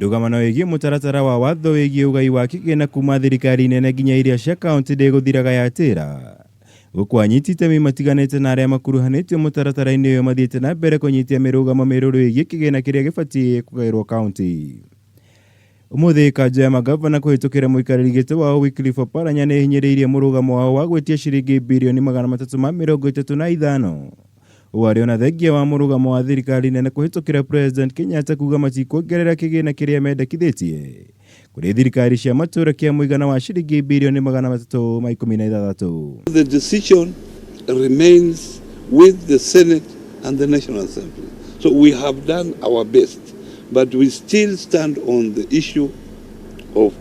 Ndũgamano ĩgiĩ mũtaratara wa watho wĩgiĩ ũgai wa kĩgĩna kuma thirikari nene nginya iria cia kaunti ndĩgũthiraga yatĩra. Gũkũ anyiti itemi matiganĩte na arĩa makuruhanĩtio mũtaratara-inĩ ũyũ mathiĩte na mbere kũnyitia mĩrũgamo mĩrũrũ ĩgiĩ kĩgĩna kĩrĩa gĩbatiĩ kũgaĩrwo kaunti. Ũmũthĩ kanjũ ya magavana kũhĩtũkĩra mũikarĩri gĩtĩ wao Wycliffe Oparanya nĩ ĩhinyĩrĩirie mũrũgamo wao wa gwĩtia ciringi birioni 335. Ũũ arĩ ona thengia wa mũrũgamo wa thirikari nene kũhĩtũkĩra President Kenyatta kuga matikuongerera kĩgĩna kĩrĩa mendekithĩtie kũrĩ thirikari cia matũũra kĩa mũigana wa ciringi birioni 316. The decision remains with the Senate and the National Assembly. So we have done our best, but we still stand on the issue of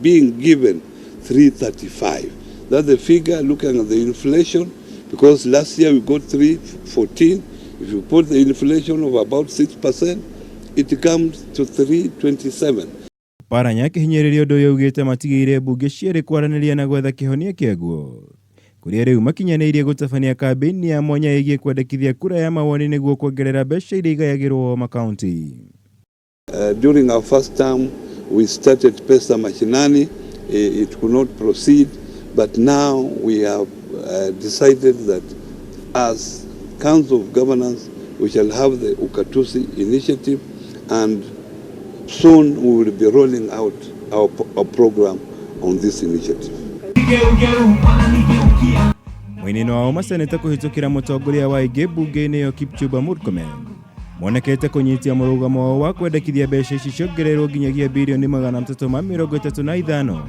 being given 335. That's the figure looking at the inflation, because last year we got 314. If you put the inflation of about 6%, it comes to 327. Oparanya akĩhinyĩrĩria ũndũ ũyũ augĩte matigĩire mbunge cierĩ kwaranĩria na gwetha kĩhonia kĩaguo kũrĩa rĩu makinyanĩirie gũtabania kambĩini ya mwanya ĩgiĩ kwendekithia kura ya mawoni nĩguo kuongerera mbeca iria igayagĩrwo makaunti. During our first term, we started Pesa Mashinani. It could not proceed, but now we have decided that as Council of Governance, we shall have the Ugatuzi initiative, and soon we will be rolling out our program on this initiative. Mwena-inĩ wao maseneta kũhĩtũkĩra mũtongoria wa aingĩ mbunge-inĩ ĩyo Kipchumba Murkomen monekete kũnyitia mũrũgamo wao wa kwendekithia mbeca ici ciongererwo nginyagia birioni 335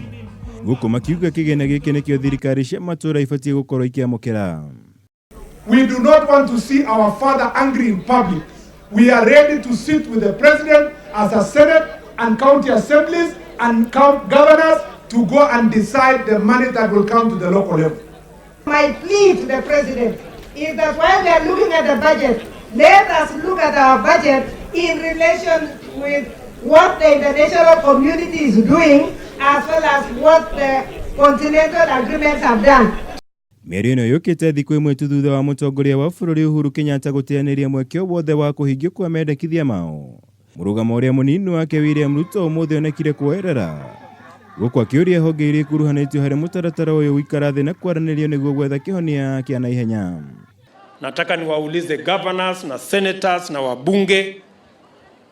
gũkũ makiuga kĩgĩna gĩkĩ nĩkĩo thirikari cia matũũra ibatiĩ gũkorwo ikĩamũkĩra. We do not want to see our father angry in public. We are ready to sit with the president as a Senate and county assemblies and governors to go and decide the money that will come to the local level. My plea to the president is that while we are looking at the budget, let us look at our budget in relation with what the international community is doing as well as what the continental agreements have done. Mĩario ĩno yũkĩte thikũ ĩmwe tu thutha wa mũtongoria wa bũrũri Uhuru Kenyatta gũteanĩria mweke o wothe wa kũhingio kwa mendekithia mao. Mũrũgamo ũrĩa mũnini wake William Ruto ũmũthĩ onekire kuoerera gũkũ akĩũria honge iria ikuruhanĩtio harĩ mũtaratara ũyũ gũikara thĩ na kwaranĩrio nĩguo gwetha kĩhonia kĩa naihenya. Nataka niwaulize governors na senators na wabunge,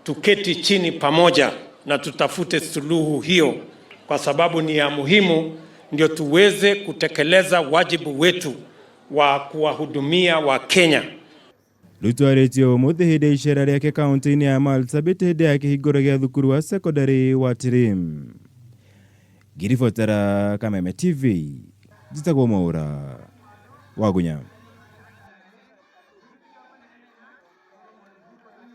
tuketi chini pamoja na tutafute suluhu hiyo, kwa sababu ni ya muhimu, ndio tuweze kutekeleza wajibu wetu wa kuwahudumia Wakenya. Ruto arĩtie ũmũthĩ hĩndĩ ya icera rĩake kaunti-inĩ ya Marsabit hĩndĩ ya kĩhingũro gĩa thukuru wa sekondarĩ wa Tirim. Ngĩribotera Kameme TV, njĩtagwo Mwaũra Wagunya.